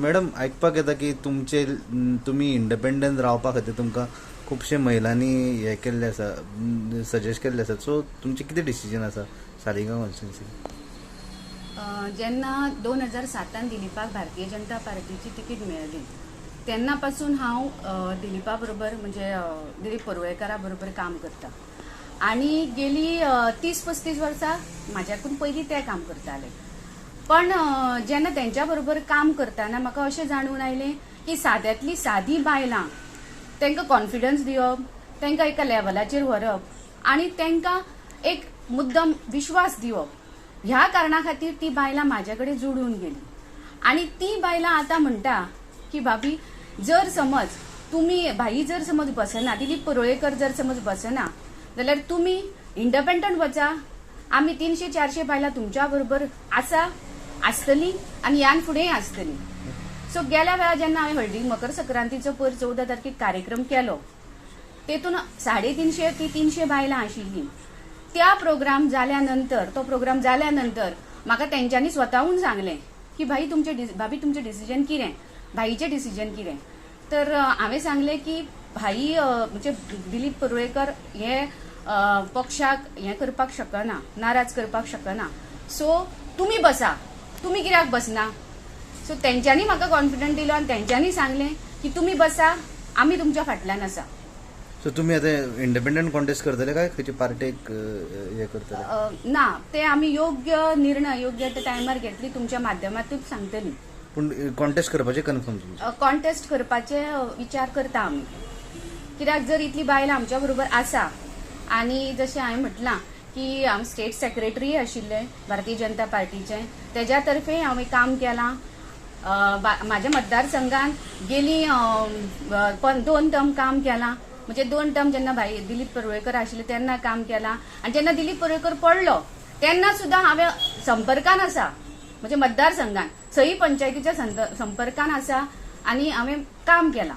Madam, आयकपाक येता की तुमचे तुमी इंडिपेंडंट रावपा खातीर तुमकां खुबशे महिलांनी हे केल्ले आसा, सजेस्ट केल्ले आसा. सो तुमचें कितें डिसिजन आसा सालिगांव कॉन्स्टिट्युन्सी? जेन्ना 2007 दिलीपाक भारतीय जनता पार्टीची तिकीट मेळ्ळी तेन्ना पासून हांव दिलीपा बरोबर, म्हणजे दिलीप परुळेकारा बरोबर काम करता आनी गेली 30-35 वर्सां म्हाज्याकून पयलीं ते काम करताले. पण जेन्ना तेंच्या बरोबर काम करतना म्हाका अशें जाणून आयलें की साद्यांतली सादी बायलां तांकां कॉन्फिडन्स दिवप, तांकां एका लेवलाचेर व्हरप आनी तांकां एक मुद्दम विश्वास दिवप, ह्या कारणा खातीर ती बायलां म्हाज्या कडेन जुडून गेली. आनी ती बायलां आतां म्हणटा की भाभी, जर समज तुमी भाई जर समज बसना, दिलीप परुळेकर जर समज बसना जाल्यार तुमी इंडिपेंडंट वचा, आमी 300-400 बायलां तुमच्या बरोबर आसा, आसतली आनी ह्यान फुडेंय आसतली. सो गेल्या वेळार जेन्ना हांवें हळदी मकर संक्रांतीचो पयर 14 तारखेक कार्यक्रम केलो तेतून 350 ती 300 बायलां आशिल्लीं. त्या प्रोग्राम जाल्या नंतर, तो प्रोग्राम जाल्या नंतर म्हाका तेंच्यांनी स्वताहून सांगलें की भाई तुमचें, भाभी, तुमचें डिसिजन कितें, भाईचें डिसिजन कितें? तर हांवें सांगलें की भाई, म्हणजे दिलीप परुळेकर हे पक्षाक हें करपाक शकना, नाराज करपाक शकना, सो तुमी बसा, तुमी कित्याक बसना? सो तेंच्यांनी म्हाका कॉन्फिडंट दिलो आनी तेंच्यांनी सांगलें की तुमी बसा, आमी तुमच्या फाटल्यान आसा. सो तुमी आतां इंडिपेंडंट कॉन्टेस्ट करतले काय खंयचे पार्टेक हे करतले? ना, ते आमी योग्य निर्णय योग्य त्या टायमार घेतली, तुमच्या माध्यमातून सांगतली. पूण कॉन्टेस्ट करपाचें कन्फर्म तुमचें? कॉन्टेस्ट करपाचे विचार करता आमी, कित्याक जर इतली बायलां आमच्या बरोबर आसा आनी जशें हांवें म्हटलां की हांव स्टेट सेक्रेटरी आशिल्लें भारतीय जनता पार्टीचें, तेज्या तर्फे हांवें काम केलां. म्हाज्या मतदारसंघात गेली 2 टर्म काम केलां, म्हणजे 2 टर्म जेन्ना भाई दिलीप परुळेकर आशिल्ले तेन्ना काम केलां आनी जेन्ना दिलीप परुळेकर पडलो तेन्ना सुद्दां हांवें संपर्कान आसा, म्हणजे मतदारसंघान सई पंचायतीच्या संपर्कान आसा आनी हांवें काम केलां.